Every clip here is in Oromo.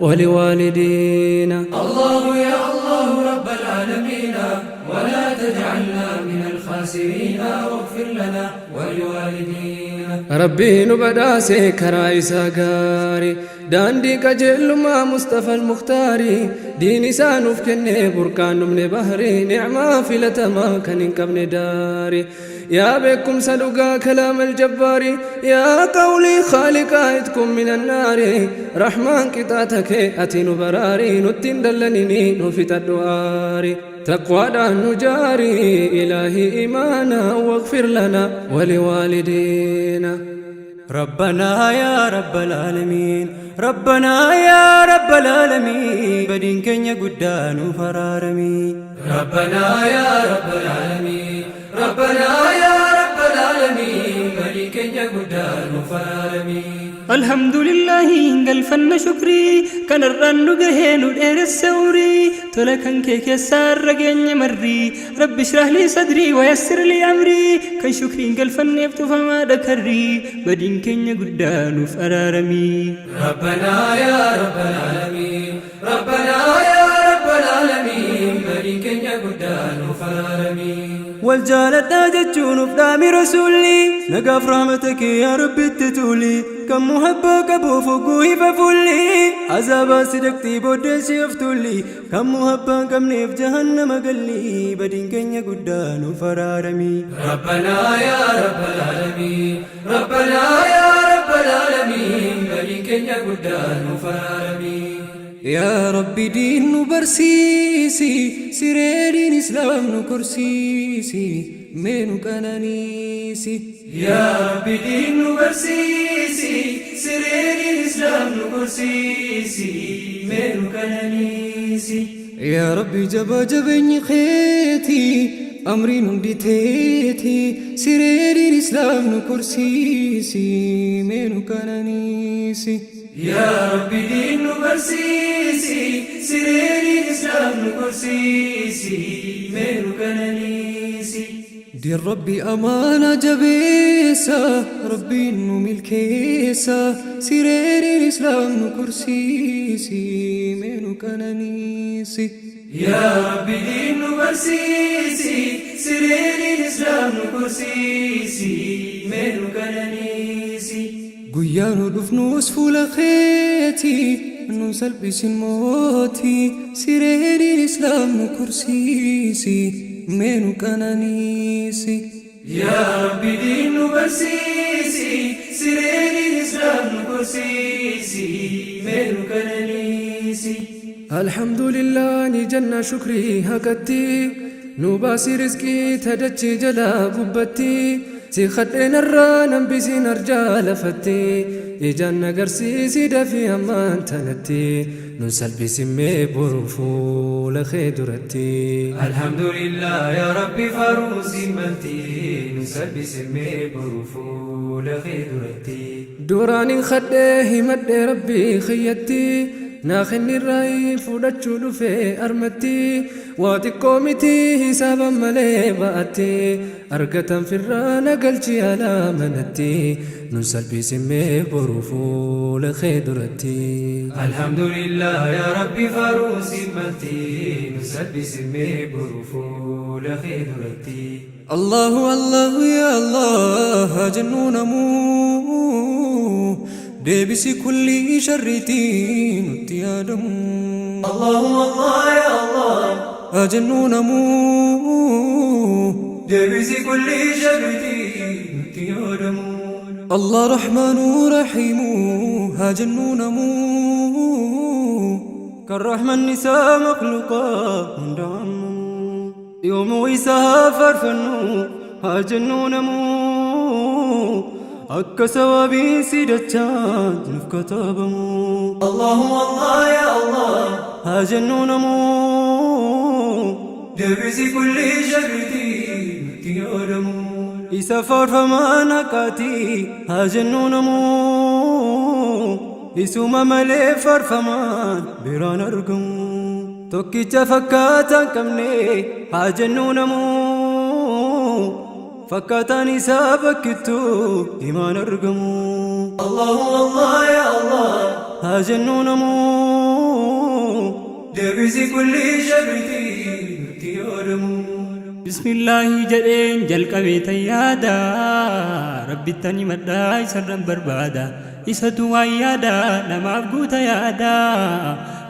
ولوالدينا. الله يا الله رب العالمين، ولا تجعلنا من الخاسرين، واغفر لنا ولوالدينا. Rabbii nu badhaase karaa isaa gaarii, daandii qajeelummaa Mustafa al-Mukhtaarii, diin isaa nuuf kenne burqaan dhumne bahrii, nicmaa filatamaa kan hin qabne daarii. Yaa beekumsa dhugaa kalaam al-jabbaarii, yaa qawlii khaaliqaa itkum min annaarii, rahmaan qixaaxa kee ati nu baraarii, nutti hin dallanini, nu fixadhu aarii. تقوى نجاري إلهي إيمانا، واغفر لنا ولوالدينا. ربنا يا رب العالمين، ربنا يا رب العالمين، badiin keenya guddaa nuuf araarami. ربنا يا رب العالمين، ربنا يا رب العالمين، badiin keenya guddaa nuuf araarami. Alhamdulillahi, galfanna shukrii, kanarraan nu gahee nu dheeresse umrii, tola kan kee keessaa irra geenye marrii. رب اشرح لي صدري ويسر لي أمري, kan shukriin galfanneef tufamaadha karrii, badiin keenya guddaa nuuf araaramii. ربنا يا رب العالمين، ربنا يا رب العالمين، badiin keenya guddaa nuuf araarami. Wal jaaladhaa jechuun uf dhaami rasuulli, nagaaf rahmata kee yaa rabbitti tuuli, kan muhabbaa qabuuf hogguu ifa fuulli azaabaa si dhaqxii booddee si of tuulli, kan muhabbaa hin qabneef jahannama galli, badiin keenya guddaa nuuf araarami. ربنا يا رب العالمين، ربنا يا رب العالمين، badiin keenya guddaa nuuf araarami. Yaa Rabbi, diin nu barsiisi, siree diin islaam nu korsiisi, mee nu qananiisi. Yaa Rabbi, diin nu barsiisi, siree diin islaam nu korsiisi, mee nu qananiisi. Yaa Rabbi, jabaa jabeenyi keeti, amriin hundi teeti, siree diin islaam nu korsiisi, mee nu qananiisi. Yaa Rabbi, diin nu barsiisi, siree diin islaam nu korsiisi, mee nu qananiisi. Diin Rabbi amaana jabeessa, Rabbiin nu milkeessa, siree diin islaam nu korsiisi, mee nu qananiisi. Yaa Rabbi, diin nu barsiisi, siree diin islaam nu korsiisi, mee nu qananiisi. Guyyaa nu dhufnus fuula keeti nu salphisin mootii, siree diin islaam nu korsiisi, mee nu qananiisi. Yaa Rabbi, diin nu barsiisi, siree diin islaam nu korsiisi, mee nu qananiisi. Alhamdulillah, ni jenna shukrii haqatti, nu baasi rizqii tadachi jala gubbatti, si kadheenarraa nambisiin arjaa lafatti, ijaan agarsiisi dafii ammaan tanatti, nun salphisimmee boru fuula kee duratti. Alhamdulillah, yaa Rabbi, faaruun malti, nu salphisimmee boru fuula kee duratti. Duraanin kadhee himadhee Rabbii kiyyatti, naa kennirraa fudhachuu dhufe armatti, waa xiqqoo miti hisaaban malee ba'atti, argatan firraa na galchi alaa manatti, nun salphisimmee boru fuula kee duratti. Alhamdulillah, yaa Rabbi, faaruun malti, nu salphisimmee boru fuula kee duratti. الله الله يا الله, jennu namuu, deebisi kulli sharriitii nutti yaadamu. الله الله يا الله, Jennu namuu, deebisi kulli sharriitii nutti yaadamu. الله رحمن رحيم, haa jennu namuu, kan rahmanni isaa makhluuqaa hunda hammamu, yoomuu isaa faarfannu, haa jennu namuu, akka sawabii si dachaan nuuf katabamu. الله الله يا الله, Haa jennu namuu, deebisi kulli sharriitii nutti yaadamu. Isa faarfamaan haqaatii, haa jennu namuu, isuma malee faarfamaan biraan argamu, tokkicha fakkaataan qabne, haa jennu namuu, fakkaataan isaa bakkittuu himaan argamu. الله الله يا الله, Haa jennu namuu. Dubbisi kulli sharriitii nutti yoodamu. Bismillaahi jedheen jalqabee tan yaada, Rabbittan himadha isarran barbaada, Isatu waan yaada namaaf guuta yaada,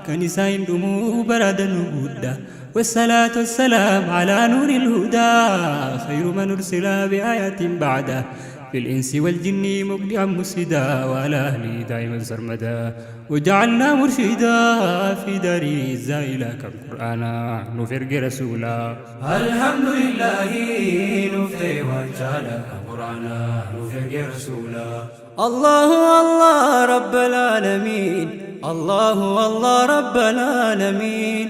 Kan isaa hin dhumuu baraa danuu gudda. Wassalaatu wassalaam alaa nuuril hudaa, Khayru man ursila bi aayatin ba'da, Fil insi wal jinni muqdi'an musida, Wa alaa ahlii daa'iman sarmada, Waja'alnaa murshida fi daarii zaa'ila, Kan Qur'aana nuuf erge rasuula. Alhamdulillaahi nuuf ta'e waan caala, Kan Qur'aana nuuf erge rasuula. Allahu Allah Rabbal Aalamiin, Allahu Allah Rabbal Aalamiin,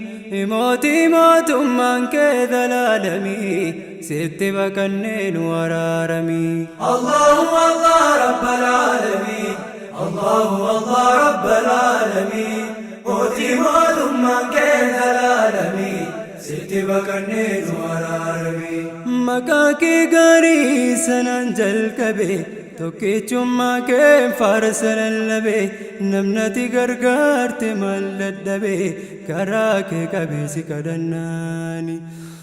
Mootii mootummaan kee zalaalamii, sitti baqannee nu araaramii. Allahu Allah Rabbal Aalamiin, Allahu Allah Rabbal Aalamiin, Mootii mootummaan kee zalaalamii, sitti baqannee nu araaramii. Maqaa kee gaarii sanaan jalqabe, tokkichummaa kee faarsa lallabe, namnati gargaarte maal dadhabe, karaa kee qabee si kadhannaani.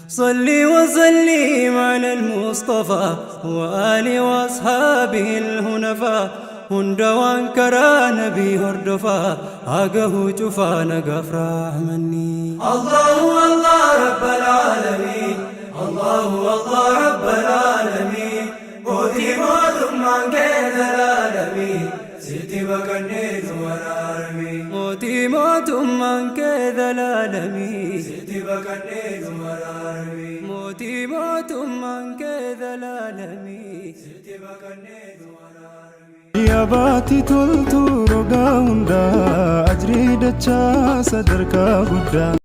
صلي وسلم على المصطفى وآله وأصحابه الهنفاء، hunda waan karaa nabii hordofaa hagahuu cufaa nagaaf rahmanni. Allahu Allah Rabbal Aalamiin, Allahu Allah Rabbal Aalamiin, Mootii mootummaan kee zalaalamii, sitti baqannee nu araaramii. Mootii mootummaan kee zalaalamii, Sitti baqannee nu araaramii. Mootii mootummaan kee zalaalamii, Sitti baqannee nu araaramii. Yabaati toltu rogaa hundaa, ajrii dachaa sadarkaa guddaa.